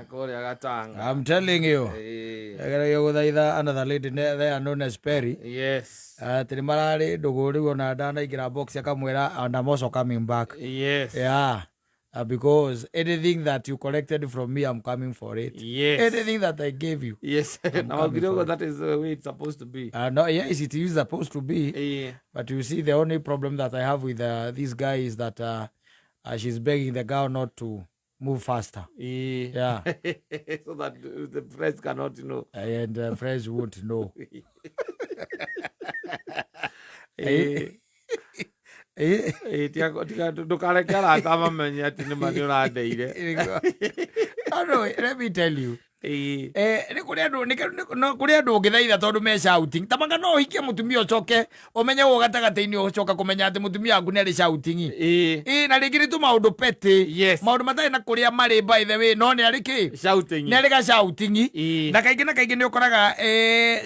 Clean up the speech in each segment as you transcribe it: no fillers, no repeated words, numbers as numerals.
Na kũrĩa Gatanga. I'm telling you. Eh, Geragia gũthaitha another lady there known as Perry. Yes. Atĩ nĩ mararĩ ndũgũ rĩu ona ndanaingĩra box akamwĩra, "And I'm also coming back." Yes. Yeah. Because anything that you collected from me, I'm coming for it. Yes. Anything that I gave you. Yes. Na coming waugire for ũguo it. that is the way it's supposed to be. No, yes, it is supposed to be. Eh, But you see, the only problem that I have with this guy is that she's begging the girl not to move faster. Eh. Yeah. So that the friends cannot know. And friends won't know. Eh, Eh, eh, ndũkareke arata mamenye atĩ nĩma nĩ ũrandeire. No, let me tell you. Eh, Eh, nĩ kũrĩ andũ no kũrĩ andũ ũngĩthaitha tondũ me shouting tamanga no ũhikie mũtumia ũcoke ũmenye ũguo gatagatĩ-inĩ ũcoka kũmenya atĩ mũtumia waku nĩ arĩ shouting. Eh, Ĩ, na rĩngĩ nĩ tũmaũndũ petty. Yes. Maũndũ matarĩ na kũrĩa marĩ, by the way, no nĩ arĩ kĩ? Shouting. Nĩ arĩ ga shouting. Eh. Na kaingĩ na kaingĩ nĩ ũkoraga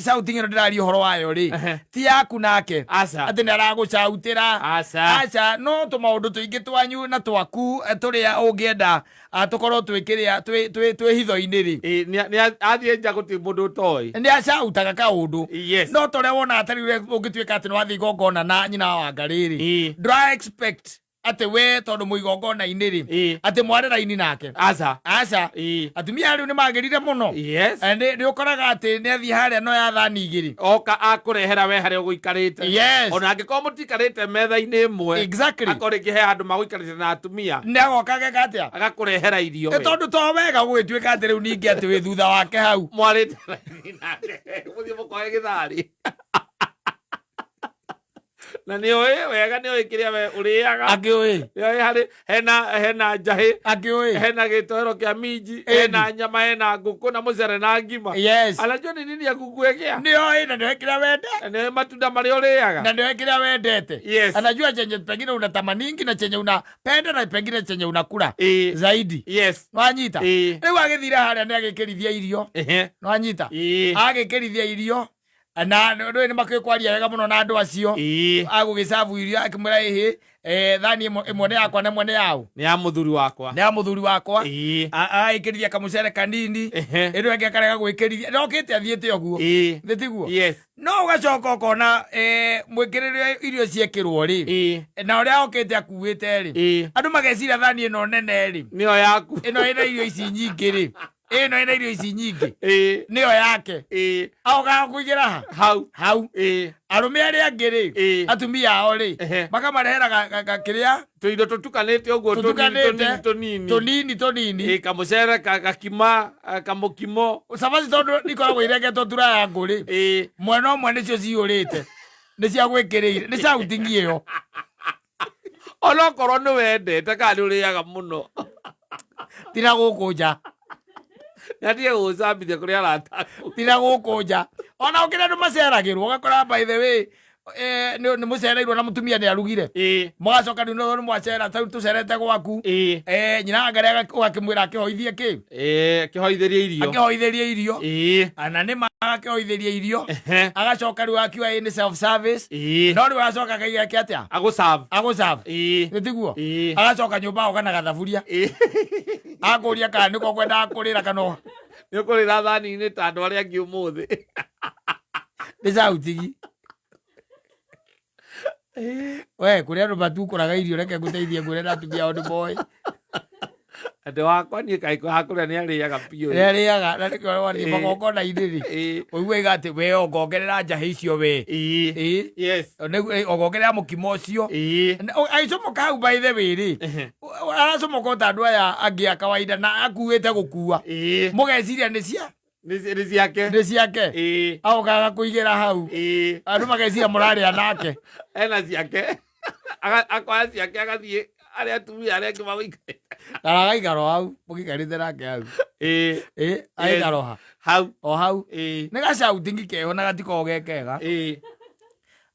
shouting ĩno ndĩraria ũhoro wayo rĩ, ti yaku nake Aca. atĩ nĩ aragũcautĩra. Aca. Aca, no tũmaũndũ tũingĩ twanyu na twaku tũrĩa ũngĩenda tũkorwo twĩkĩrĩa twĩ hitho-inĩ rĩ. Eh, nĩ athiĩ nja gũtirĩ mũndũ ũtoĩ. Nĩ acautaga kaũndũ. Yes. No ta ũrĩa wonaga ta rĩu ũngĩtuĩka atĩ nĩ wathiĩ igongona na nyina wa Wangarĩ rĩ, ndũra expect atĩ we tondũ mwĩ igongona-inĩ rĩ, atĩ mware raini nake. Aca. Aca. Atumia rĩu nĩ magĩrire mũno. Yes. Nĩ ũkoraga atĩ nĩ athiĩ harĩa no ya thani 2. Oka akũrehera we harĩa ũgũikarĩte. Yes. Ona angĩkorwo mũtikarĩte metha-inĩ ĩmwe. Exactly. Akorwo rĩngĩ he handũ magũikarĩte na atumia. Nĩ agoka ageka atĩa? Agakũrehera irio. Nĩ tondũ to wega gũgĩtuĩka atĩ rĩu ningĩ atĩ wĩ thutha wake hau. Mwarĩte raini nake. Mũthiĩ mũkoe gĩtharĩ. Na nĩ ũĩ wega, nĩ ũĩ kĩrĩa we ũrĩaga. Akĩũĩ. Nĩ ũĩ harĩ hena njahĩ. Akĩũĩ. Hena gĩtoero kĩa minji, hena nyama, hena ngũkũ na mũcere na ngima. Yes. Anajua nĩ nini akũkuegea. Nĩ oĩ na nĩ oĩ kĩrĩa wende. Na nĩ oĩ matunda marĩa ũrĩaga. Na nĩ oĩ kĩrĩa wendete. Yes. Anajua chenye pengine unatamaningi na chenye unapenda na pengine chenye unakula Ĩĩ. zaidi. Yes. Nwanyita. Ĩĩ. Rĩu agĩthire harĩa nĩ agĩkĩrithia irio. Ehe. Nwanyita. Ĩĩ. Agĩkĩrithia irio na ndũĩ nĩ makĩũĩ kwaria wega mũno na andũ acio. Ĩĩ. Agũgĩcabu irio akĩmwĩra ĩhĩ, thani ĩmwe nĩ yakwa na ĩmwe nĩ yaũ? Nĩ ya mũthuri wakwa. Nĩ ya mũthuri wakwa. Ĩĩ. Agĩkĩrithia kamũcere kanini. Ehe. Ĩno ĩngĩ akarega gwĩkĩrithia. Nokĩte athiĩte ũguo. Ĩĩ. Nĩ tiguo? Yes. No ũgacoka ũkona mwĩkĩrĩre irio ciekĩrwo rĩ, Ĩĩ. na ũrĩa okĩte akuĩte rĩ, Ĩĩ. andũ mageciria thani ĩno nene rĩ, Nĩyo yaku. ĩno ĩna irio ici nyingĩ rĩ, ĩno ĩna irio ici nyingĩ Ĩĩ. nĩyo yake. Ĩĩ. Agokaga kũigĩra ha? Hau. Hau. Ĩĩ. Arũme arĩa angĩ rĩ, Ĩĩ. atumia ao rĩ, Ehe. makamarehera kĩrĩa Tũindo tũtukanĩte ũguo tũnini tũtukanĩte tũnini tũnini. Tũnini tũnini. Ĩĩ, kamũcere, gakima, kamũkimo. Cabaci tondũ ikoragwo irengetwo triangle rĩ, Ĩĩ. mwena ũmwe nĩcio ciyũrĩte, nĩ cia gwĩkĩrĩire, nĩ shouting ĩyo. Onokorwo nĩ wendete kana nĩ ũrĩaga mũno. Tira gũkũ nja. Nĩ atige gũgũcambithia kũrĩ arata aku. Tira gũkũ nja. Ona ũkĩrĩ andũ maceragĩrwo ũgakora, by the way, nĩ mũcereirwo na mũtumia nĩ arugire. Ĩĩ. Mũgacoka rĩu nĩ mwacera ta rĩu tũcerete gwaku. Ĩĩ. Nyina wa Ngarĩ ũgakĩmwĩra akĩhoithie kĩ? Ĩĩ, akĩhoithĩrie irio. Akĩhoithĩrie irio. Ĩĩ. Ana nĩ ma akĩhoithĩrie irio. Ehe. Agacoka rĩu akiuga ĩ nĩ self service. Ĩĩ. No rĩu agacoka akaiga eke atĩa? Agũserve. Agũserve. Ĩĩ. Nĩ tiguo? Ĩĩ. Agacoka nyũmba agoka na gathaburia. Ĩĩ. Akũria kana nĩko kwendaga kũrĩra kana Nĩ ũkũrĩra thani-inĩ ta andũ arĩa angĩ ũmũthĩ. Nĩ cautigi. We kũrĩ andũ matukũraga irio, reke ngũteithie ngwĩre na atumia ao nĩ moĩ. Andũ wakwa niĩ kaĩ hakũrĩa nĩ arĩaga biũ. Nĩ arĩaga na nĩkĩo wathiĩ Ĩĩ. magongona-inĩ rĩ, Ĩĩ. ũigua iga atĩ we ongongerera njahĩ icio we. Ĩĩ. Ĩĩ. Yes. Ongongerera mũkimo ũcio. Ĩĩ. Agĩcomoka hau, by the way rĩ, Ehe. aracomoka o ta andũ aya angĩ a kawaida na akuĩte gũkua. Ĩĩ. Mũgeciria nĩ cia Nĩ ciake. Nĩ ciake. Ĩĩ. Agokaga kũigĩra hau. Ĩĩ. Andũ mageciria mũrarĩa nake. Ena ciake. Akoya ciake agathiĩ arĩa atumia arĩa angĩ magũikarĩte. Na agaikara o hau mũgĩikarĩte nake hau. Ĩĩ. Ĩ, agaikara o ha? Hau. O hau. Ĩĩ. Nĩ gacautingi keho na gatikoragwo ge kega. Ĩĩ.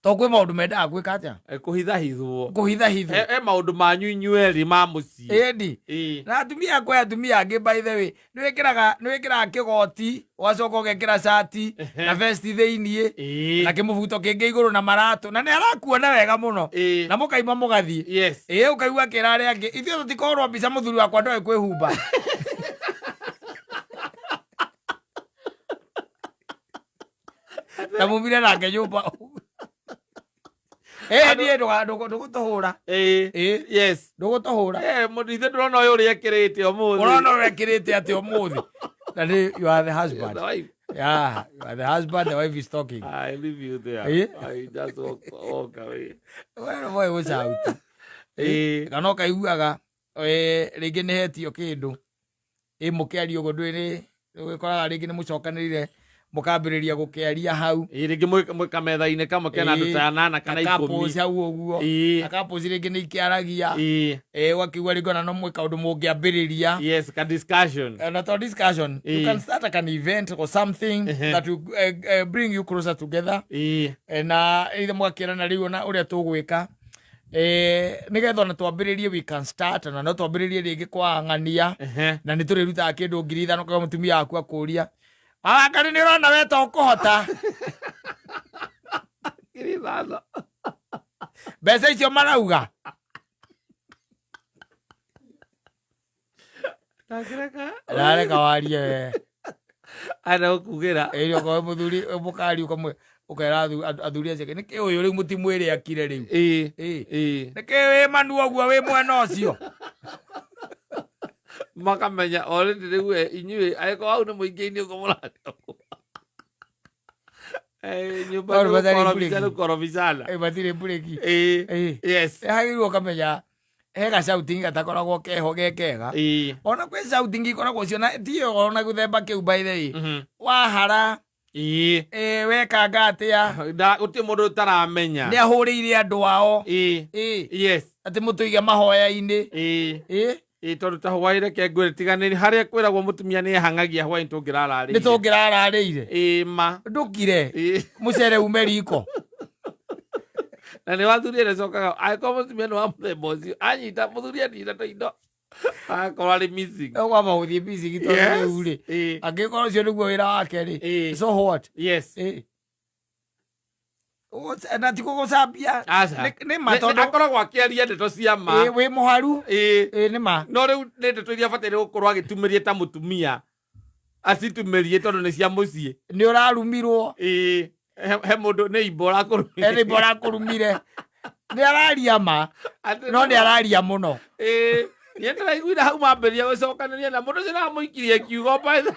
To kwĩ maũndũ mendaga gwĩka atĩa? Kũhithahithwo. Kũhithahithwo. He maũndũ manyu inyuerĩ ma mũciĩ. Ĩni. Ĩĩ. Na atumia, kwĩ atumia angĩ, by the way, nĩ wĩkĩraga kĩgoti ũgacoka ũgekĩra cati na vest thĩiniĩ Ĩĩ. na kĩmũbuto kĩngĩ igũrũ na maratũ na nĩ arakuona wega mũno Ĩĩ. na mũkaima mũgathiĩ. Yes. Ĩĩ, ũkaigua akĩra arĩa angĩ, "Ithuĩ tũtikorwo mbica, mũthuri wakwa ndoĩ kwĩhumba." Na mumire nake nyũmba. Ĩ niĩ ndũgũtũhũra. Ĩĩ. Ĩ Yes. ndũgũtũhũra. Eh, mũndũ ithe ndũrona ũyũ ũrĩa ekĩrĩte ũmũthĩ. Ũrona ũrĩa ekĩrĩte atĩ ũmũthĩ. Na nĩ you are the husband. The wife. Yeah, you are the husband, the wife is talking. I leave you there. Ĩĩ. I just walk away. We no boy gũcauti. Ĩĩ. Kana ũkaiguaga rĩngĩ nĩ hetio kĩndũ ĩ mũkĩaria ũguo ndũĩ nĩ ũgĩkoraga rĩngĩ nĩ mũcokanĩrĩire mũkambĩrĩria gũkĩaria hau. Ĩĩ, rĩngĩ mwĩ kametha-inĩ kamwe kena andũ Ĩĩ. ta anana kana Na 10. couples hau ũguo. Ĩĩ. Na couples rĩngĩ nĩ ikĩaragia. Ĩĩ. Ĩ ũgakiuga rĩngĩ ona no mwĩ kaũndũ mũngĩambĩrĩria. Yes, ka discussion. Na to discussion you Ĩĩ. can start like an event or something Ehe. that will bring you closer together. Ĩĩ. Na ithe mũgakĩrana rĩu ona ũrĩa tũgwĩka nĩgetha ona twambĩrĩrie, we can start, na no twambĩrĩrie rĩngĩ kwang'ania. Ehe. Na nĩ tũrĩrutaga kĩndũ 5,000 kwa mũtumia waku akũria wawakarĩ nĩ ũrona we to ũkũhota. 5,000. Mbeca icio marauga. Ndangĩreka. Ndareka warie we. Ana gũkugĩra. Ĩri okorwo mũthuri mũkari ũkamwe ũkera athuri acio nĩkĩ ũyũ rĩu mũtimwĩre akire rĩu. Ĩĩ. Ĩĩ. Ĩĩ. Nĩkĩ wĩ manu ũguo wĩ mwena ũcio. Makamenya already rĩu inyuĩ angĩkorwo hau nĩ mũingĩ-inĩ ũguo mũrathiĩ. Eh, nyũmba Maũndũ matarĩ nĩ mburĩki. gũkorobicana. Ĩ, matirĩ mburĩki. Ĩĩ. Ĩĩ. Yes. Hagĩrĩirwo ũkamenya he ga shouting gatakoragwo keho ge kega. Ĩĩ. Ona kwĩ shouting ikoragwo cio na ti ona gũthemba kĩu by the way. Wahara. Ĩĩ. Ĩ wekanga atĩa. Gũtirĩ mũndũ ũtaramenya. Nĩ ahũrĩire andũ ao. Ĩĩ. Ĩ Yes. atĩ mũtũige mahoya-inĩ. Ĩĩ. Ĩ Ĩĩ, tondũ ta hwaĩ reke ngwĩre tiganĩri harĩa kwĩragwo mũtumia nĩ ehang'agia hwaĩ tũngĩrararĩire. Nĩ tũngĩrararĩire. Ĩĩ ma. Ndũkire. Ĩĩ. Mũcere ume riko. Na nĩ wathuri ĩrĩa ĩcokaga angĩkorwo mũtumia nĩ wa mũthemba ũcio anyita mũthuri anyita tũindo agakorwo arĩ missing. Ũkwamba gũthiĩ missing tondũ Yes. rĩu rĩ Ĩĩ. angĩkorwo ũcio nĩguo wĩra wake rĩ, Ĩĩ. so what? Yes. Ĩ na ti gũgũcambia. Aca. Nĩ ma tondũ akoragwo akĩaria ndeto cia ma. Ĩ, wĩ mũharu. Ĩĩ. Ĩ nĩ ma. No rĩu nĩ ndeto iria abataire gũkorwo agĩtumĩrie ta mũtumia acitumĩrie tondũ nĩ cia mũciĩ. Nĩ ũrarumirwo. Ĩĩ. He mũndũ nĩ imbo ũrakũrumire. Nĩ imbo ũrakũrumire. Nĩ araria ma no nĩ araria mũno. Ĩĩ. Niĩ ndĩraiguire hau mambĩrĩria gũcokanĩria na mũndũ ũcio nĩamũikirie kiugo by the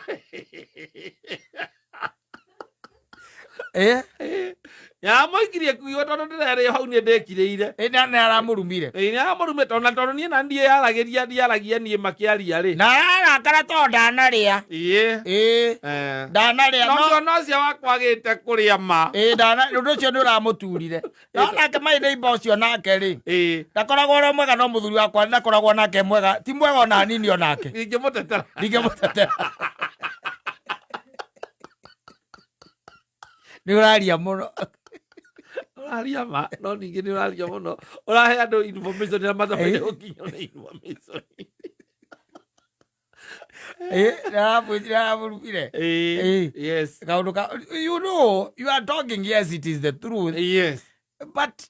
Ĩ nĩamũikirie kiugo tondũ ndĩrerĩo hau niĩ ndĩkirĩire. Ĩ nĩ aramũrumire. Ĩĩ, nĩaramũrumire tondũ na tondũ niĩ na ndiĩyaragĩria ndiaragia niĩ makĩaria rĩ. Na ararakara tondũ ndanarĩa. Ĩĩ. Ĩ Eh. ndanarĩa No no ũcio no ũcio wakwa agĩte kũrĩa ma. Ĩ ndana ũndũ ũcio nĩ ũramũturire. No nake my neighbor ũcio nake rĩ Ĩĩ. ndakoragwo ũrĩ mwega no mũthuri wakwa ndakoragwo nake mwega ti mwega ona hanini onake. Ingĩmũtetera. Ndingĩmũtetera. Nĩ ũraria mũno. Ũraria ma no ningĩ nĩ ũraria mũno. Ũrahe andũ information ĩrĩa matabataire gũkinywo nĩ information. Ĩ nĩ aramũrumire. Ĩĩ. Ĩĩ. Yes. Kaũndũ ka you know you are talking, yes, it is the truth, Yes. but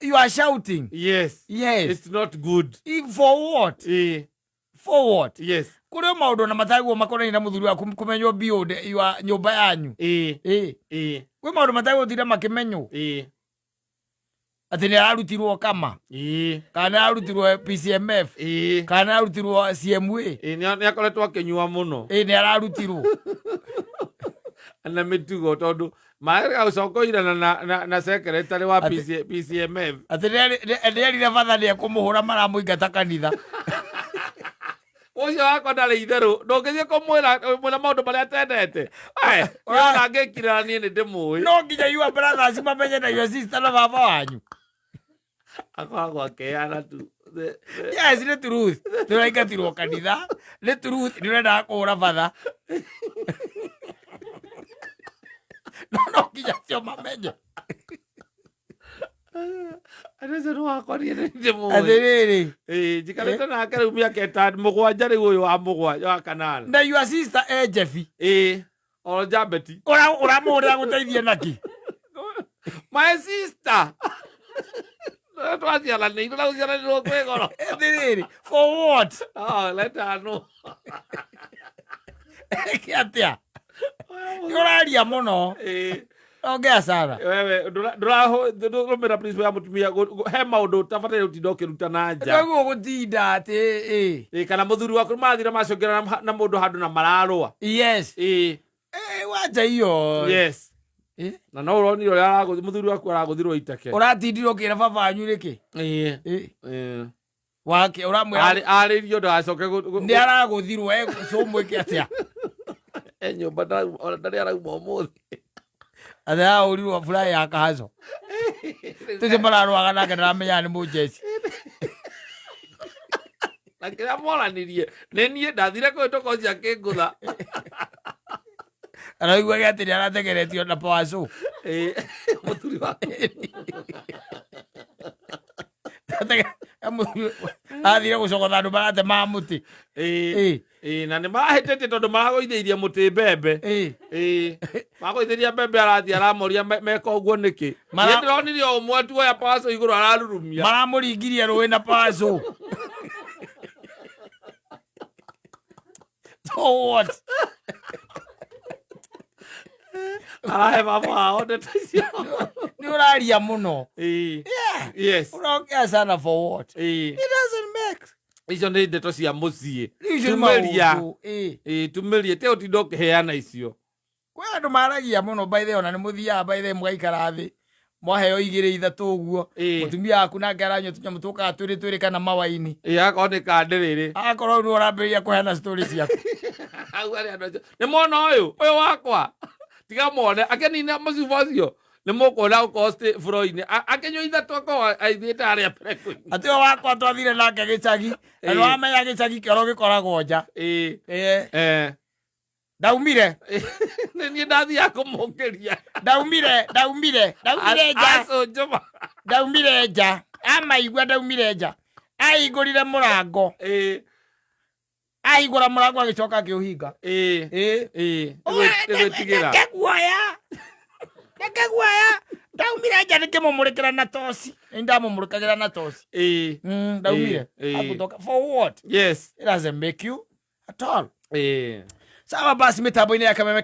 you are shouting. Yes. Yes. It's not good. For what? Ĩĩ. For what? Yes. Kũrĩ o maũndũ na matagwo makonainie na mũthuri waku kũmenywo beyond your nyũmba yanyu. Ĩĩ. Ĩ Ĩĩ. kwĩ maũndũ matagwo gũtinda makĩmenywo Ĩĩ. atĩ nĩ ararutirwo kama Ĩĩ. kana nĩ ararutirwo PCMF Ĩĩ. kana nĩ ararutirwo CMA. Ĩĩ, nĩ akoretwo akĩnyua mũno. Ĩ nĩ ararutirwo. Na mĩtugo tondũ marega gũcoka na secretary wa PCMF. Atĩ nĩ erire batha nĩ ekũmũhũra maramũingata kanitha. Ũcio wakwa ndarĩ itherũ ndũngĩthiĩ kũmwĩra mwĩra maũndũ marĩa atendete. Ona ngĩkirĩra niĩ nĩ ndĩmũĩ. No nginya your brothers mamenye na your sister na baba wanyu. Akoragwo akĩheana tu. Yes, nĩ truth nĩ ũraingatirwo kanitha, nĩ truth nĩ ũrendaga kũhũra batha no no nginya acio mamenye. Andũ acio nĩ wakwa niĩ nĩ ndĩmũĩ. Atĩrĩrĩ. Ĩĩ, njikarĩte nake rĩu mĩaka 7 rĩu ũyũ wa 7 wa kanana. Na your sister e Jeffi. Ĩĩ, oro Jambeti. Ũramũhũrĩra gũteithie naki? My sister. Twaciaranĩirwo na gũciaranĩrwo kwĩ goro. Atĩrĩrĩ, for what? Oh, let her know. Eke atĩa? Nĩ ũraria mũno. Ĩĩ. Ongea sana. Wewe ndũrarũmĩra principle ya mũtumia he maũndũ ũtabataire gũtinda ũkĩruta na nja. Ndoguo gũtinda atĩ ĩ. Ĩ, kana mũthuri waku marathira macongera na mũndũ handũ na mararũa. Yes. Ĩ. Ĩ, wanja iyo. Yes. Ĩ? Na no ũronire ũrĩa mũthuri waku aragũthirwo iteke. Ũratindirwo ũkĩra baba wanyu nĩkĩ? Ĩ. Ĩ. Ĩ. Wake ũramwĩra Arĩrio ndagacoke nĩ aragũthirwo cũmwĩke atĩa? E nyũmba ona ndarĩ arauma ũmũthĩ. Atĩ arahũrirwo fly ya kahaco. Tũcio mararũaga nake ndaramenya nĩ mũnjeci. Na kĩrĩa moranirie nĩ niĩ ndathire kũhĩtũka ũcio akĩngũtha. Araiguaga atĩ nĩ arategeretio na power saw. Ĩ, mũthuri waku. Athire gũcogotha andũ maratemaga mũtĩ. Ĩ. Ĩ. Ĩ, na nĩ marahĩtĩtie tondũ maragũithĩirie mũtĩ mbembe. Ĩ. Ĩ, magũithĩria mbembe arathiĩ aramoria meka ũguo nĩkĩ. Niĩ ndĩronire o ũmwe tuoya paco igũrũ ararurumia. Maramũringirie rũĩ na power saw. So what? Arahe baba wao ndeto icio. Nĩ ũraria mũno. Ĩ. Yeah. Yes. Ũraongea sana for what? Ĩ. It doesn't make. Icio nĩ ndeto cia mũciĩ. Icio nĩ Tumĩria. maũndũ. Ĩ. Ĩ, tumĩrie te ũtinda ũkĩheana icio. Kwĩ andũ maragia mũno by the way, ona nĩ mũthiaga by the way mũgaikara thĩ mwaheo igĩrĩ ithatũ ũguo. Ĩ. Mũtumia waku nake aranyua tũnyamũ tũkaga twĩrĩ twĩrĩ kana mawaini. Ĩ, akorwo nĩ kandĩrĩrĩ. Akorwo nĩ ũrambĩrĩria kũheana story ciaku. Hau arĩa andũ acio nĩ mona ũyũ ũyũ wakwa tiga mone akĩnina mũcuba ũcio nĩ mũkuona ũkorwo bũrũri-inĩ akĩnyua ithatũ akorwo aithiĩte harĩa mbere kũnyua. Atĩ ũyũ wakwa twathire nake gĩcagi na Ĩ. nĩ wamenya gĩcagi kĩoro gĩkoragwo nja. Ĩ. Ĩ. Eh. Ndaumire. Nĩ niĩ ndathiaga kũmũkĩria. Ndaumire, ndaumire, ndaumire nja. Acũnjũma. Ndaumire nja. Amaigua ndaumire nja. Ahingũrire mũrango. Ĩ. Ahingũra mũrango agĩcoka akĩũhinga. Ĩ. Ĩ. Ĩ. Nĩ gwĩtigĩra. Reke guoya. Reke guoya. Ndaumire nja nĩkĩmũmũrĩkĩra na toci. Nĩ ndamũmũrĩkagĩra na toci. Ĩ. Ndaumire. Ĩ. Akutoka. For what? Yes. It doesn't make you at all. Ĩ. Sawa basi mitambo-inĩ ya Kameme.